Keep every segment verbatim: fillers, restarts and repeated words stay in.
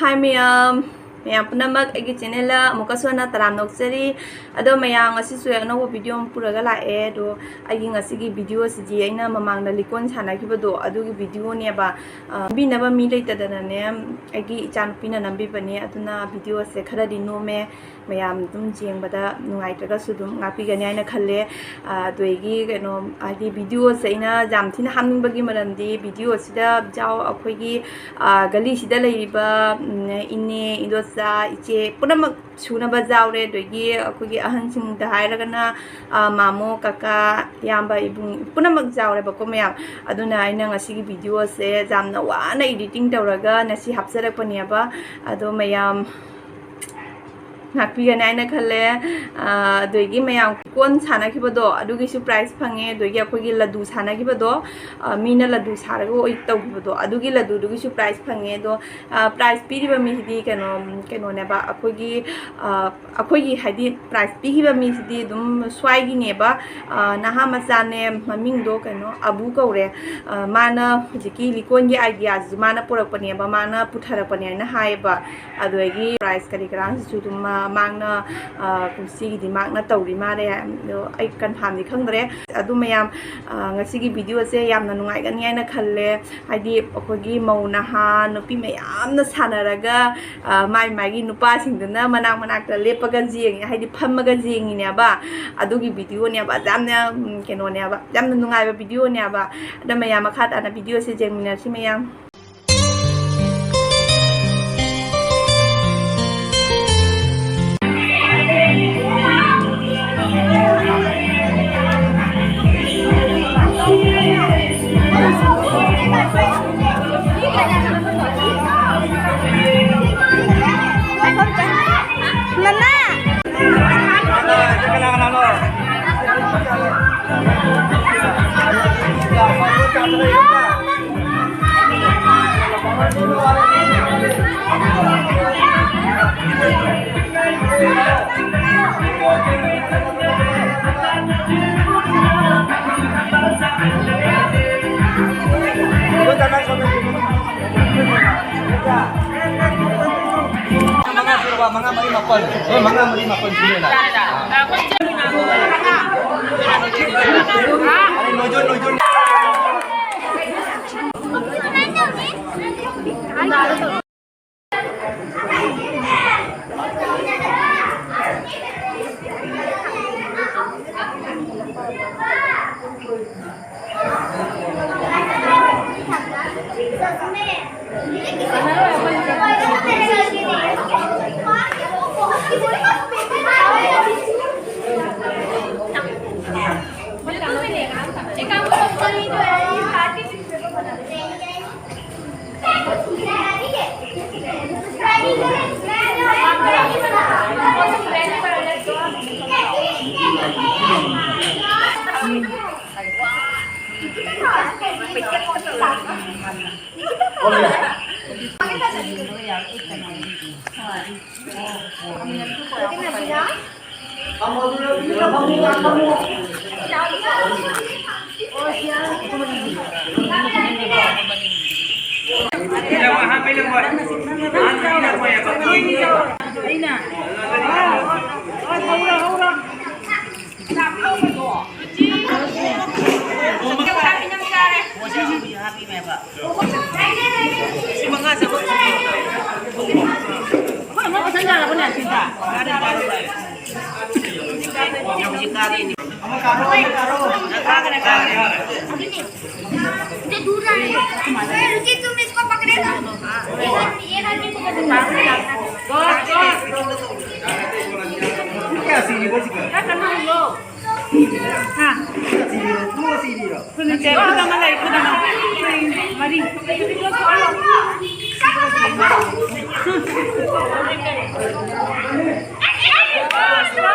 ꯍꯥꯏ ꯃꯌꯥꯝ, ꯃꯌꯥꯝ ꯄꯨꯝꯅꯃꯛ ꯑꯩꯒꯤ ꯆꯦꯅꯦꯜꯗ ꯑꯃꯨꯛꯀꯁꯨ ꯍꯟꯅ ꯇꯔꯥꯝꯅ ꯑꯣꯛꯆꯔꯤ꯫ ꯑꯗꯣ ꯃꯌꯥꯝ, ꯉꯁꯤꯁꯨ ꯑꯩ ꯑꯅꯧꯕ ꯚꯤꯗꯤꯑꯣ ꯑꯃ ꯄꯨꯔꯒ ꯂꯥꯛꯑꯦ꯫ ꯑꯗꯣ ꯑꯩꯒꯤ ꯉꯁꯤꯒꯤ ꯚꯤꯗꯤꯑꯣꯁꯤꯗꯤ ꯑꯩꯅ ꯃꯃꯥꯡꯗ ꯂꯤꯀꯣꯟ ꯁꯥꯟꯅꯈꯤꯕꯗꯣ ꯑꯗꯨꯒꯤ ꯚꯤꯗꯤꯑꯣꯅꯦꯕ꯫ ꯑ, ꯅꯝꯕꯤꯅꯕ ꯃꯤ ꯂꯩꯇꯗꯅꯅꯦ ꯑꯩꯒꯤ ꯏꯆꯥꯅꯨꯄꯤꯅ ꯅꯝꯕꯤꯕꯅꯦ꯫ ꯑꯗꯨꯅ ꯚꯤꯗꯤꯑꯣꯁꯦ ꯈꯔꯗꯤ ꯅꯣꯝꯃꯦ, ꯃꯌꯥꯝ ꯑꯗꯨꯝ ꯌꯦꯡꯕꯗ ꯅꯨꯡꯉꯥꯏꯇ꯭ꯔꯒꯁꯨ ꯑꯗꯨꯝ ꯉꯥꯛꯄꯤꯒꯅꯤ ꯍꯥꯏꯅ ꯈꯜꯂꯦ꯫ ꯑ, ꯑꯗꯒꯤ ꯀꯩꯅꯣ, ꯍꯥꯏꯗꯤ ꯚꯤꯗꯤꯑꯣꯁꯦ ꯑꯩꯅ ꯌꯥꯝ ꯊꯤꯅ ꯍꯥꯞꯅꯤꯡꯕꯒꯤ ꯃꯔꯝꯗꯤ ꯚꯤꯗꯤꯑꯣꯁꯤꯗ ꯖꯥꯎ ꯑꯩꯈꯣꯏꯒꯤ, ꯑ, ꯒꯂꯤꯁꯤꯗ ꯂꯩꯔꯤꯕ, ꯎꯝ, ꯏꯅꯦ, ꯏꯟꯗꯣꯆꯥ, ꯏꯆꯦ ꯄꯨꯝꯅꯃꯛ ꯁꯨꯅꯕ ꯌꯥꯎꯔꯦ꯫ ꯑꯗꯒꯤ ꯑꯩꯈꯣꯏꯒꯤ ꯑꯍꯟꯁꯤꯡꯗ ꯍꯥꯏꯔꯒꯅ, ꯑ, ꯃꯥꯃꯣ, ꯀꯀꯥ, ꯏꯌꯥꯝꯕ, ꯏꯕꯨꯡ ꯄꯨꯝꯅꯃꯛ ꯌꯥꯎꯔꯦꯕꯀꯣ ꯃꯌꯥꯝ꯫ ꯑꯗꯨꯅ ꯑꯩꯅ ꯉꯁꯤꯒꯤ ꯚꯤꯗꯤꯑꯣꯁꯦ ꯌꯥꯝꯅ ꯋꯥꯅ ꯏꯗꯤꯇꯤꯡ ꯇꯧꯔꯒ ꯉꯁꯤ ꯍꯥꯞꯆꯔꯛꯄꯅꯦꯕ꯫ ꯑꯗꯣ ꯃꯌꯥꯝ ꯉꯥꯛꯄꯤꯒꯅꯤ ꯍꯥꯏꯅ ꯈꯜꯂꯦ꯫ ꯑ, ꯑꯗꯒꯤ ꯃꯌꯥꯝ ꯀꯣꯟ ꯁꯥꯟꯅꯈꯤꯕꯗꯣ ꯑꯗꯨꯒꯤꯁꯨ ꯄ꯭ꯔꯥꯏꯖ ꯐꯪꯉꯦ꯫ ꯑꯗꯒꯤ ꯑꯩꯈꯣꯏꯒꯤ ꯂꯗꯨ ꯁꯥꯟꯅꯈꯤꯕꯗꯣ, ꯑ, ꯃꯤꯅ ꯂꯗꯨ ꯁꯥꯔꯒ ꯑꯣꯏ ꯇꯧꯈꯤꯕꯗꯣ ꯑꯗꯨꯒꯤ ꯂꯗꯨꯗꯨꯒꯤꯁꯨ ꯄ꯭ꯔꯥꯏꯖ ꯐꯪꯉꯦ꯫ ꯑꯗꯣ, ꯑ, ꯄ꯭ꯔꯥꯏꯖ ꯄꯤꯔꯤꯕ ꯃꯤꯁꯤꯗꯤ ꯀꯩꯅꯣ, ꯀꯩꯅꯣꯅꯦꯕ, ꯑꯩꯈꯣꯏꯒꯤ, ꯑ, ꯑꯩꯈꯣꯏꯒꯤ ꯍꯥꯏꯗꯤ ꯄ꯭ꯔꯥꯏꯖ ꯄꯤꯈꯤꯕ ꯃꯤꯁꯤꯗꯤ ꯑꯗꯨꯝ ꯁ꯭ꯋꯥꯏꯒꯤꯅꯦꯕ꯫ ꯑ, ꯅꯍꯥ ꯃꯆꯥꯅꯦ, ꯃꯃꯤꯡꯗꯣ ꯀꯩꯅꯣ, ꯑꯕꯨ ꯀꯧꯔꯦ꯫ ꯑ, ꯃꯥꯅ ꯍꯧꯖꯤꯛꯀꯤ ꯂꯤꯀꯣꯟꯒꯤ ꯑꯥꯏꯗꯤꯌꯥꯁꯤꯁꯨ ꯃꯥꯅ ꯄꯨꯔꯛꯄꯅꯦꯕ, ꯃꯥꯅ ꯄꯨꯊꯔꯛꯄꯅꯦꯅ ꯍꯥꯏꯌꯦꯕ꯫ ꯑꯗꯨꯗꯒꯤ ꯄ꯭ꯔꯥꯏꯖ ꯀꯔꯤ ꯀꯔꯥꯁꯤꯁꯨ ꯑꯗꯨꯝ ꯃꯥ-, ꯃꯥꯡꯅ, ꯑ, ꯀꯨꯝꯁꯤꯒꯤꯗꯤ ꯃꯥꯡꯅ ꯇꯧꯔꯤ ꯃꯥꯜꯂꯦ꯫ ꯑꯗꯣ ꯑꯩ ꯀꯟꯐꯥꯝꯗꯤ ꯈꯪꯗ꯭ꯔꯦ꯫ ꯑꯗꯨ ꯃꯌꯥꯝ, ꯑ, ꯉꯁꯤꯒꯤ ꯚꯤꯗꯤꯑꯣꯁꯦ ꯌꯥꯝꯅ ꯅꯨꯡꯉꯥꯏꯒꯅꯤ ꯍꯥꯏꯅ ꯈꯜꯂꯦ꯫ ꯍꯥꯏꯗꯤ ꯑꯩꯈꯣꯏꯒꯤ ꯃꯧ ꯅꯍꯥ ꯅꯨꯄꯤ ꯃꯌꯥꯝꯅ ꯁꯥꯟꯅꯔꯒ, ꯑ, ꯃꯥꯏ ꯃꯥꯒꯤ ꯅꯨꯄꯥꯁꯤꯡꯗꯨꯅ ꯃꯅꯥꯛ ꯃꯅꯥꯛꯇ ꯂꯦꯞꯄꯒ ꯌꯦꯡꯉꯤ, ꯍꯥꯏꯗꯤ ꯐꯝꯃꯒ ꯌꯦꯡꯉꯤꯅꯦꯕ꯫ ꯑꯗꯨꯒꯤ ꯚꯤꯗꯤꯑꯣꯅꯦꯕ꯫ ꯌꯥꯝꯅ, ꯎꯝ, ꯀꯩꯅꯣꯅꯦꯕ, ꯌꯥꯝꯅ ꯅꯨꯡꯉꯥꯏꯕ ꯚꯤꯗꯤꯑꯣꯅꯦꯕ꯫ ꯑꯗ ꯃꯌꯥꯝ ꯃꯈꯥ ꯇꯥꯅ ꯚꯤꯗꯤꯑꯣꯁꯦ ꯌꯦꯡꯃꯤꯟꯅꯁꯤ ꯃꯌꯥꯝ꯫ ꯃꯃꯥ! ꯃꯉꯥ, ꯃꯔꯤ, ꯃꯥꯄꯟ꯫ ꯍꯣꯏ, ꯃꯉꯥ, ꯃꯔꯤ, ꯃꯥꯄꯟ ꯁꯨꯔꯦꯅ꯫ ꯑꯩ ꯂꯣꯏꯖꯣꯏ, ꯂꯣꯏꯖꯣꯏ꯫ रुचि, तुम इसको पकड़े ना। ये, ये ना, ये पकड़। क्या सीन है, बोल सकते हैं? हाँ।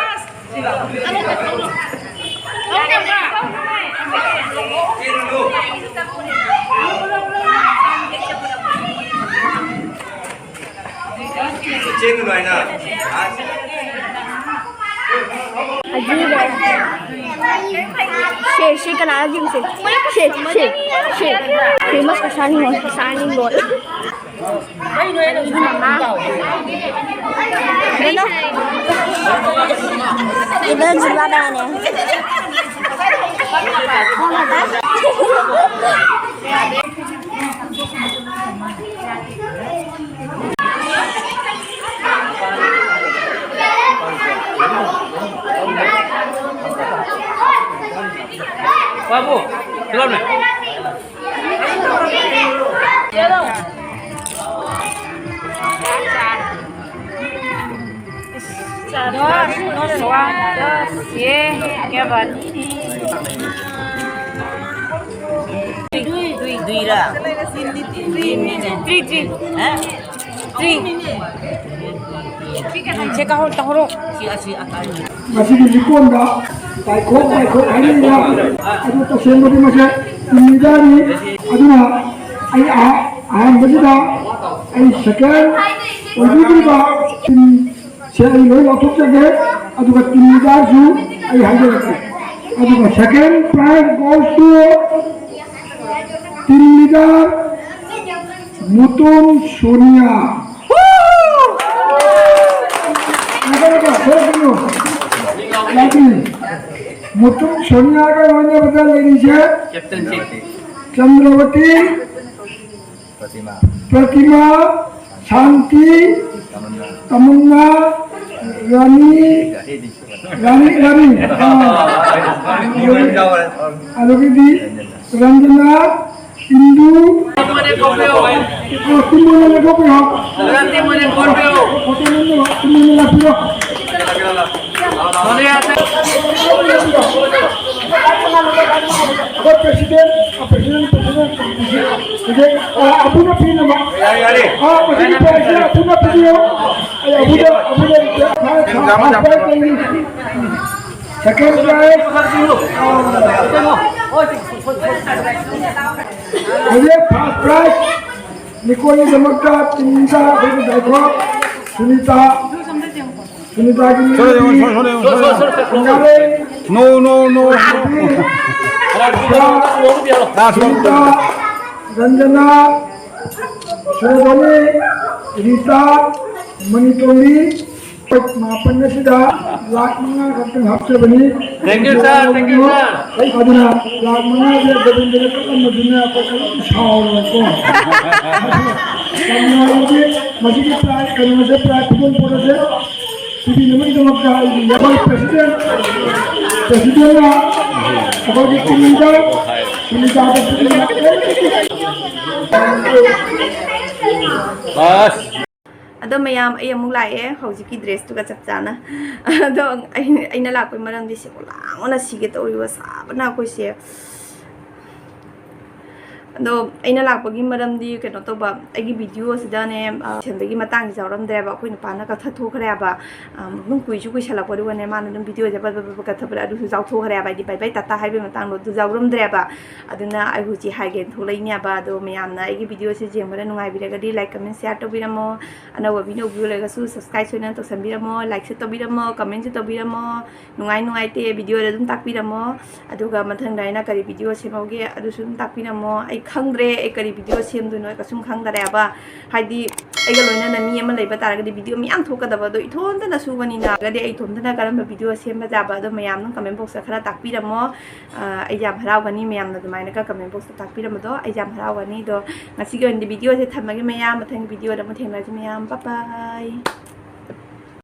ꯆꯦꯟꯒꯅꯨ ꯍꯥꯏꯅ꯫ ꯑꯖꯤꯕ꯫ ꯁꯦ, ꯁꯤ ꯀꯅꯥ ꯑꯖꯤꯕꯁꯦ? ꯁꯦ, ꯁꯦ, ꯁꯦ꯫ ꯐꯦꯃꯁ ꯀꯁꯥꯅꯤ ꯍꯣꯏ, ꯀꯁꯥꯅꯤ ꯂꯣꯏ꯫ ꯀꯩꯅꯣ? ꯏꯕꯦꯝ ꯁꯤꯜꯂꯥꯗꯥꯅꯦ꯫ ꯕꯥꯕꯨ, ꯐꯤꯂꯝꯅꯦ꯫ दस, नौ, सवा दस, ये क्या बात? दुई, दुई, दुई र? Three, three. हैं? थ्री। ꯁꯦ ꯀꯥꯍꯧ, ꯇꯧꯍꯧꯔꯣ꯫ ꯉꯁꯤꯒꯤ ꯂꯤꯀꯣꯟꯗ ꯄꯥꯏꯈꯣꯛ ꯄꯥꯏꯈꯣꯛ ꯍꯥꯏꯅꯔꯤꯕ ꯑꯗꯨ ꯇꯁꯦꯡꯕꯗꯤ ꯃꯁꯦ ꯇꯤꯝ ꯂꯤꯗꯔꯅꯤ꯫ ꯑꯗꯨꯅ ꯑꯩ ꯑꯍꯥ-, ꯑꯍꯥꯟꯕꯁꯤꯗ ꯑꯩ ꯁꯦꯀꯦꯟ ꯑꯣꯏꯕꯤꯔꯤꯕ ꯇꯤꯝꯁꯦ ꯑꯩ ꯂꯣꯏ ꯂꯥꯎꯊꯣꯛꯆꯒꯦ꯫ ꯑꯗꯨꯒ ꯇꯤꯝ ꯂꯤꯗꯔꯁꯨ ꯑꯩ ꯍꯥꯏꯖꯔꯛꯀꯦ꯫ ꯑꯗꯨꯒ second prize goes to team leader Mutum Sonia. ꯉꯥꯏꯈꯣ, ꯉꯥꯏꯈꯣ, ꯊꯣꯛꯂꯛꯀꯅꯨ꯫ ꯂꯥꯛꯄꯤꯌꯨ꯫ ꯃꯨꯇꯨꯝ ꯁꯣꯅꯤꯌꯥꯒ ꯂꯣꯏꯅꯕꯗ ꯂꯩꯔꯤꯁꯦ ꯆꯟꯗ꯭ꯔꯕꯇꯤ, ꯄ꯭ꯔꯇꯤꯃꯥ, ꯁꯥꯟꯇꯤ, ꯇꯃꯟꯅꯥ, ꯔꯥꯅꯤ, ꯔꯥꯅꯤ, ꯔꯥꯅꯤ꯫ ꯑꯥ꯫ ꯑꯗꯒꯤꯗꯤ ꯔꯟꯖꯅꯥ, ꯏꯟꯗꯨ꯫ ꯑꯥ, ꯇꯤꯝ ꯑꯣꯏꯅ ꯂꯦꯞꯊꯣꯛꯄꯤꯔꯣ꯫ ꯇꯤꯝ ꯑꯣꯏꯅ ꯂꯥꯛꯄꯤꯔꯣ꯫ ꯑꯩꯈꯣꯏ president, ꯑ, president, president, president, ꯑ, ꯑꯄꯨꯟꯅ ꯄꯤꯅꯕ꯫ ꯌꯥꯔꯦ, ꯌꯥꯔꯦ꯫ ꯑ, president, president, ꯑꯄꯨꯟꯅ ꯄꯤꯕꯤꯌꯨ꯫ ꯑꯩ ꯑꯄꯨꯟꯅ, ꯑꯄꯨꯟꯅ, ꯑ, first prize ꯂꯩꯔꯤ꯫ Second prize, ꯑ, ꯍꯧꯖꯤꯛ first prize ꯅꯤꯀꯣꯜꯒꯤꯗꯃꯛꯇ ꯇꯤꯝꯗ ꯑꯩꯈꯣꯏꯒꯤ ꯗꯥꯏꯀꯣ ꯁꯨꯅꯤꯇꯥ, ꯁꯨꯅꯤꯇꯥꯒꯤ ꯁꯣꯔꯤ, ꯁꯣꯔꯤ, ꯁꯣꯔꯤ, ꯁꯣꯔꯤ, ꯁꯣꯔꯤ꯫ ꯁꯤꯡꯒꯥꯔꯩ, No, no, no, no꯫ Sunita, Ranjana, ꯁꯣꯗꯣꯅꯤ, Rita, ꯃꯅꯤꯇꯣꯝꯕꯤ, ꯃꯥꯄꯟ ꯑꯁꯤꯗ ꯂꯥꯈ ꯃꯉꯥ ꯈꯛꯇꯪ ꯍꯥꯞꯆꯕꯅꯤ꯫ Thank you, sir. Thank you, sir. ꯑꯗꯨꯅ ꯂꯥꯈ ꯃꯉꯥꯁꯦ ꯒꯣꯕꯤꯟꯗꯅ ꯀꯛꯂꯝꯕꯗꯨꯅ ꯑꯩꯈꯣꯏ ꯀꯔꯤꯝ ꯁꯥꯎꯔꯣꯏꯀꯣ꯫ ꯀꯔꯤꯒꯨꯝꯕꯗꯤ ꯃꯁꯤꯒꯤ ꯄ꯭ꯔꯥꯏꯖ, ꯀꯩꯅꯣꯁꯦ, ꯄ꯭ꯔꯥꯏꯖ ꯈꯨꯗꯣꯡ ꯄꯣꯠ ꯑꯁꯦ ꯄꯤꯕꯤꯅꯕꯒꯤꯗꯃꯛꯇ ꯑꯩꯒꯤ ꯌꯥꯝꯕ ꯄ꯭ꯔꯦꯁꯤꯗꯦꯟ, ꯄ꯭ꯔꯦꯁꯤꯗꯦꯟꯅ ꯑꯩꯈꯣꯏꯒꯤ ꯇꯤꯝꯗ, ꯇꯤꯝ ꯆꯥꯗ ꯄꯤꯕꯤꯅꯕ꯫ ꯑꯁ꯫ ꯑꯗꯣ ꯃꯌꯥꯝ, ꯑꯩ ꯑꯃꯨꯛ ꯂꯥꯛꯑꯦ ꯍꯧꯖꯤꯛꯀꯤ ꯗ꯭ꯔꯦꯁꯇꯨꯒ ꯆꯞ ꯆꯥꯅ꯫ ꯑꯗꯣ ꯑꯩ-, ꯑꯩꯅ ꯂꯥꯛꯄꯒꯤ ꯃꯔꯝꯗꯤ ꯁꯤꯕꯨ ꯂꯥꯡꯕꯅ ꯁꯤꯒꯦ ꯇꯧꯔꯤꯕ, ꯁꯥꯕꯅ ꯑꯩꯈꯣꯏꯁꯦ꯫ ꯑꯗꯣ ꯑꯩꯅ ꯂꯥꯛꯄꯒꯤ ꯃꯔꯝꯗꯤ ꯀꯩꯅꯣ ꯇꯧꯕ, ꯑꯩꯒꯤ ꯚꯤꯗꯤꯑꯣꯁꯤꯗꯅꯦ, ꯑ, ꯂꯣꯏꯁꯟꯕꯒꯤ ꯃꯇꯥꯡꯁꯤ ꯌꯥꯎꯔꯝꯗ꯭ꯔꯦꯕ, ꯑꯩꯈꯣꯏ ꯅꯨꯄꯥꯅ ꯀꯛꯊꯠꯊꯣꯛꯈ꯭ꯔꯦꯕ꯫ ꯑ, ꯑꯗꯨꯝ ꯀꯨꯏꯁꯨ ꯀꯨꯏꯁꯜꯂꯛꯄ, ꯑꯗꯨꯒꯅꯦ ꯃꯥꯅ ꯑꯗꯨꯝ ꯚꯤꯗꯤꯑꯣꯁꯦ ꯄꯠ ꯄꯠ ꯄꯠ ꯄꯠ ꯀꯛꯊꯠꯄꯗ ꯑꯗꯨꯁꯨ ꯌꯥꯎꯊꯣꯛꯈ꯭ꯔꯦꯕ, ꯍꯥꯏꯗꯤ ꯕꯥꯏ ꯕꯥꯏ ꯇꯥꯇꯥ ꯍꯥꯏꯕꯒꯤ ꯃꯇꯥꯡꯗꯣ ꯑꯗꯨ ꯌꯥꯎꯔꯝꯗ꯭ꯔꯦꯕ꯫ ꯑꯗꯨꯅ ꯑꯩ ꯍꯧꯖꯤꯛ ꯍꯥꯏꯒꯦꯅ ꯊꯣꯛꯂꯛꯏꯅꯦꯕ꯫ ꯑꯗꯣ ꯃꯌꯥꯝꯅ ꯑꯩꯒꯤ ꯚꯤꯗꯤꯑꯣꯁꯦ ꯌꯦꯡꯕꯗ ꯅꯨꯡꯉꯥꯏꯕꯤꯔꯒꯗꯤ like, comment, share ꯇꯧꯕꯤꯔꯝꯃꯣ꯫ ꯑꯅꯧꯕ ꯃꯤꯅ ꯎꯕꯤꯌꯨ ꯂꯩꯔꯒꯁꯨ subscribe ꯁꯣꯏꯗꯅ ꯇꯧꯁꯟꯕꯤꯔꯝꯃꯣ, like ꯁꯨ ꯇꯧꯕꯤꯔꯝꯃꯣ, comment ꯁꯨ ꯇꯧꯕꯤꯔꯝꯃꯣ꯫ ꯅꯨꯡꯉꯥꯏ ꯅꯨꯡꯉꯥꯏꯇꯦ ꯚꯤꯗꯤꯑꯣꯗ ꯑꯗꯨꯝ ꯇꯥꯛꯄꯤꯔꯝꯃꯣ꯫ ꯑꯗꯨꯒ ꯃꯊꯪꯗ ꯑꯩꯅ ꯀꯔꯤ ꯚꯤꯗꯤꯑꯣ ꯁꯦꯝꯍꯧꯒꯦ ꯑꯗꯨꯁꯨ ꯑꯗꯨꯝ ꯇꯥꯛꯄꯤꯔꯝꯃꯣ꯫ ꯑꯩ ꯈꯪꯗ꯭ꯔꯦ, ꯑꯩ ꯀꯔꯤ ꯚꯤꯗꯤꯑꯣ ꯁꯦꯝꯗꯣꯏꯅꯣ, ꯑꯩ ꯀꯩꯁꯨꯝ ꯈꯪꯗꯔꯦꯕ꯫ ꯍꯥꯏꯗꯤ ꯑꯩꯒ ꯂꯣꯏꯅꯅ ꯃꯤ ꯑꯃ ꯂꯩꯕ ꯇꯥꯔꯒꯗꯤ ꯚꯤꯗꯤꯑꯣ ꯃꯌꯥꯝ ꯊꯣꯛꯀꯗꯕ, ꯑꯗꯣ ꯏꯊꯣꯟꯇꯅ ꯁꯨꯕꯅꯤꯅ, ꯑꯗꯨꯗꯤ ꯑꯩ ꯏꯊꯣꯟꯇꯅ ꯀꯔꯝꯕ ꯚꯤꯗꯤꯑꯣ ꯁꯦꯝꯕ ꯌꯥꯕ, ꯑꯗꯣ ꯃꯌꯥꯝ ꯑꯗꯨꯝ comment box ꯇ ꯈꯔ ꯇꯥꯛꯄꯤꯔꯝꯃꯣ꯫ ꯑ, ꯑꯩ ꯌꯥꯝ ꯍꯔꯥꯎꯒꯅꯤ ꯃꯌꯥꯝꯅ ꯑꯗꯨꯃꯥꯏꯅꯒ comment box ꯇ ꯇꯥꯛꯄꯤꯔꯝꯕꯗꯣ, ꯑꯩ ꯌꯥꯝ ꯍꯔꯥꯎꯒꯅꯤ꯫ ꯑꯗꯣ ꯉꯁꯤꯒꯤ ꯑꯣꯏꯅꯗꯤ ꯚꯤꯗꯤꯑꯣꯁꯦ ꯊꯝꯃꯒꯦ ꯃꯌꯥꯝ, ꯃꯊꯪꯒꯤ ꯚꯤꯗꯤꯑꯣꯗ ꯑꯃꯨꯛ ꯊꯦꯡꯅꯔꯁꯤ ꯃꯌꯥꯝ, bye bye꯫